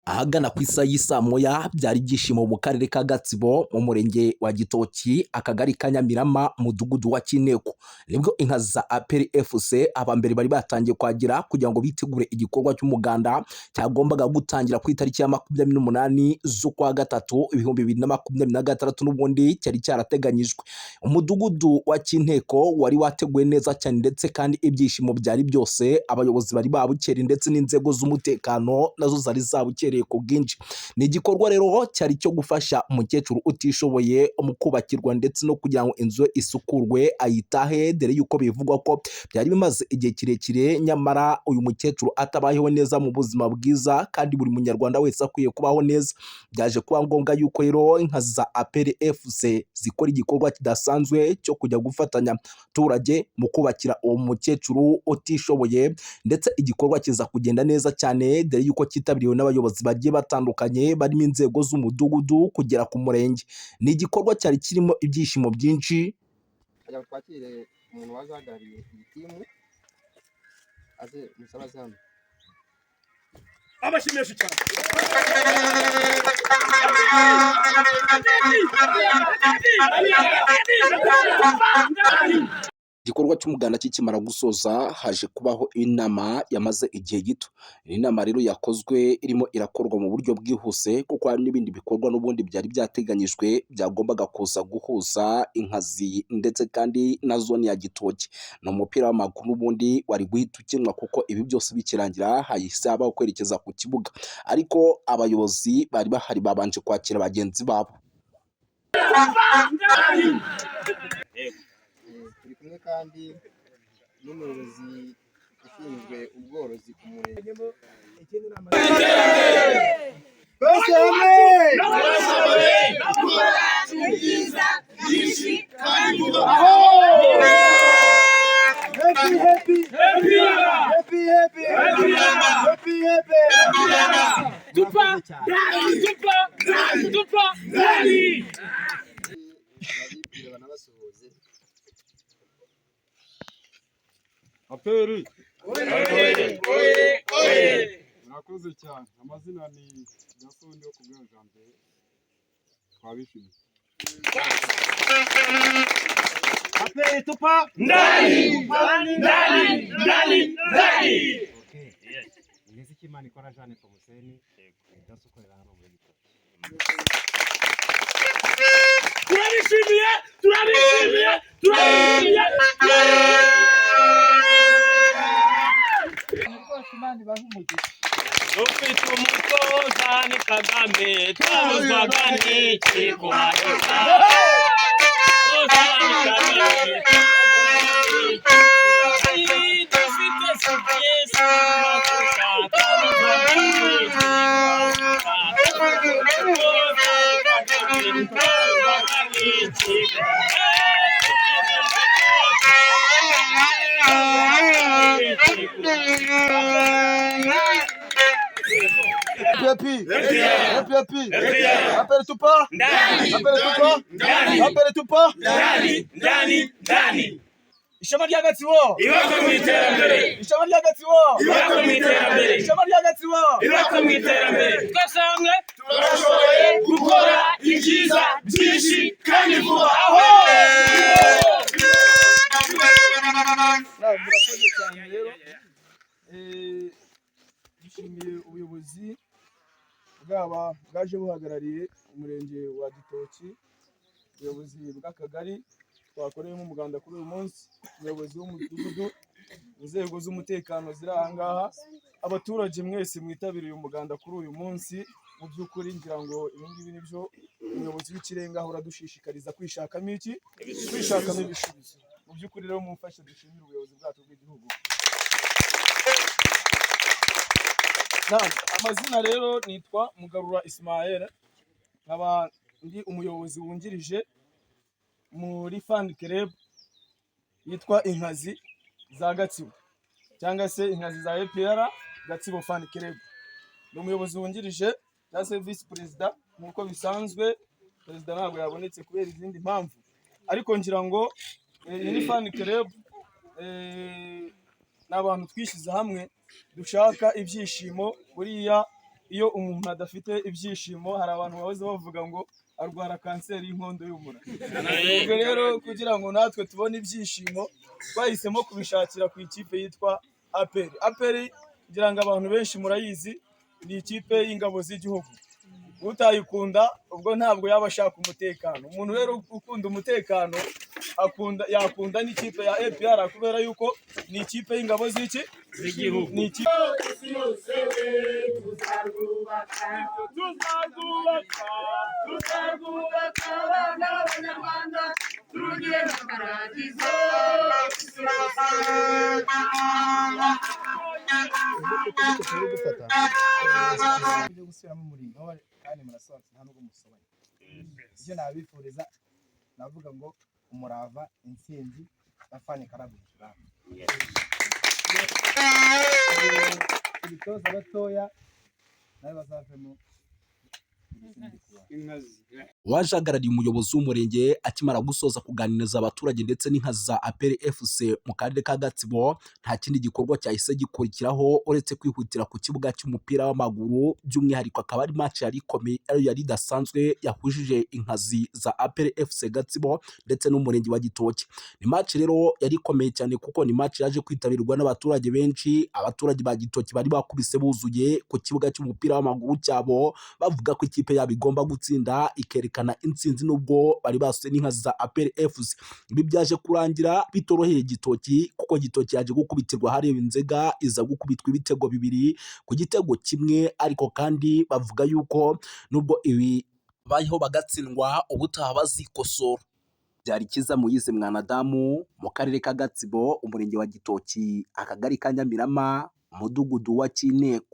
Ahagana ku isaha y'isaa moya byari ibyishimo mu karere ka Gatsibo, mu murenge wa Gitoki, akagari ka Nyamirama, mudugudu wa Kineko. Nibwo inka za APR FC abambere bari batangiye kuhagera kugira ngo bitegure igikorwa cy'umuganda cyagombaga gutangira ku itariki ya 28 z'ukwa gatatu 2026, n'ubundi cyari cyarateganyijwe. Umudugudu wa Kinteko wari wateguwe neza cyane, ndetse kandi ibyishimo byari byose. Abayobozi bari babukereye, ndetse n'inzego z'umutekano nazo zari zabukereye ku bwinshi. Ni igikorwa rero cyari cyo gufasha umukecuru utishoboye mu kubakirwa ndetse no kugira ngo inzu ye isukurwe ayitahe, dore yuko bivugwa ko byari bimaze igihe kirekire nyamara uyu mukecuru atabayeho neza mu buzima bwiza, kandi buri munyarwanda wese akwiye kubaho neza. Byaje kuba ngombwa yuko rero inka za APR FC zikora igikorwa kidasanzwe cyo kujya gufatanya abaturage mu kubakira uwo mukecuru utishoboye, ndetse igikorwa kiza kugenda neza cyane, dore yuko cyitabiriwe n'abayobozi bagiye batandukanye barimo inzego z'umudugudu kugera ku murenge. Ni igikorwa cyari kirimo ibyishimo byinshi. Kugira ngo twakire umuntu waje uhagarariye iyi team, aze musabe aze hano. Amashyi menshi cyane. Igikorwa cy'umuganda kikimara gusoza, haje kubaho inama yamaze igihe gito. Iyi nama rero yakozwe irimo irakorwa mu buryo bwihuse, kuko hari n'ibindi bikorwa n'ubundi byari byateganyijwe byagombaga kuza guhuza inkazi ndetse kandi na zone ya Gitoki. Ni umupira w'amaguru n'ubundi wari guhita ukinwa, kuko ibi byose bikirangira hahise habaho kwerekeza ku kibuga, ariko abayobozi bari bahari babanje kwakira bagenzi babo. Turi kumwe kandi n'umuyobozi ushinzwe ubworozi ku murenge. Twese hamwe. Ibyiza byinshi kandi Happy, happy, happy, happy, happy, happy. Tupa tupa tupa ndani. Babibwire banabasuhuze. APR, murakoze cyane. Amazina ni Gasoni wo kubwa Janvier, twabishimiye. APR tupa. Ndani ndani ndani ndani. Imana ikora Jeanne Pomuseni, daso ukorera hano muri Gitoki. Turabishimiye, turabishimiye, turabishimiye. Rwose Imana ibahe umugisha. Dufite umutoza ni Kagame, twabuzwaga n'iki kuhaheza? Toza ni Kagame, dufite sipiyesi, twabuzwaga n'iki kuhaheza? Toza ni Kagame, twabuzwaga n'iki? Happy, happy. Happy, happy. APR tupa. APR tupa. APR tupa. Ndani ndani ndani. Ishema rya Gatsibo. Ibakwe mu iterambere. Ishema rya Gatsibo. Ibakwe mu iterambere. Ishema rya Gatsibo. Ibakwe mu iterambere. Twese hamwe turashoboye gukora ibyiza byinshi kandi vuba. Aho Murakoze cyane rero. Dushimiye ubuyobozi bwaba bwaje buhagarariye umurenge wa Gitoki, ubuyobozi bw'akagari twakoreyemo umuganda kuri uyu munsi, umuyobozi w'umudugudu, inzego z'umutekano ziri aha ngaha, abaturage mwese mwitabiriye umuganda kuri uyu munsi. Mu by'ukuri ngira ngo ibi ngibi nibyo umuyobozi w'ikirenga ahora adushishikariza kwishakamo iki? Kwishakamo ibisubizo. Mu by'ukuri rero mumfashe dushimire ubuyobozi bwacu bw'igihugu. Amazina rero nitwa Mugarura Ismael, nkaba ndi umuyobozi wungirije muri fan club yitwa Inkazi za Gatsibo, cyangwa se Inkazi za APR Gatsibo fan club. Ni umuyobozi wungirije cyangwa se visi perezida nk'uko bisanzwe. Perezida ntabwo yabonetse kubera izindi mpamvu, ariko ngira ngo iyi ni fan club. Ni abantu twishyize hamwe dushaka ibyishimo. Buriya iyo umuntu adafite ibyishimo, hari abantu bahoze bavuga ngo arwara kanseri y'inkondo y'umura. Ubwo rero kugira ngo natwe tubone ibyishimo, twahisemo kubishakira ku ikipe yitwa APR. APR, kugira ngo abantu benshi murayizi, ni ikipe y'ingabo z'igihugu. Utayikunda ubwo ntabwo yaba ashaka umutekano. Umuntu rero ukunda umutekano akunda, yakunda n'ikipe ya APR, kubera yuko ni ikipe y'ingabo z'iki? Z'igihugu. Ni ikipe Tuzarwubaka, tuzarwubaka abana b'Abanyarwanda, turugire na paradizo. Byo gusubiramo muri intore kandi murasobanutse, nta nubwo musobanye. Icyo nabifuriza, navuga ngo umurava, intsinzi na fani karabu. Ibitoza batoya nawe bazavemo. Waje ahagarariye umuyobozi w'umurenge akimara gusoza kuganiriza abaturage ndetse n'inka za APR FC mu karere ka Gatsibo, nta kindi gikorwa cyahise gikurikiraho uretse kwihutira ku kibuga cy'umupira w'amaguru, by'umwihariko akaba ari match yari ikomeye, yari idasanzwe, yahujije inkazi za APR FC Gatsibo ndetse n'umurenge wa Gitoki. Ni match rero yari ikomeye cyane, kuko ni match yaje kwitabirwa n'abaturage benshi. Abaturage ba Gitoki bari bakubise buzuye ku kibuga cy'umupira w'amaguru cyabo, bavuga ko ikipe yabo igomba gutsinda ikerekana intsinzi, nubwo bari basuye n'inka za APR FC. Ibi byaje kurangira bitoroheye Gitoki, kuko Gitoki yaje gukubitirwa hareba Inzega, iza gukubitwa ibitego 2-1. Ariko kandi bavuga yuko nubwo ibi bayeho bagatsindwa, ubutaha bazikosora. Byari Kiza Moise Mwanadamu mu karere ka Gatsibo, umurenge wa Gitoki, akagari ka Nyamirama, umudugudu wa Kineko.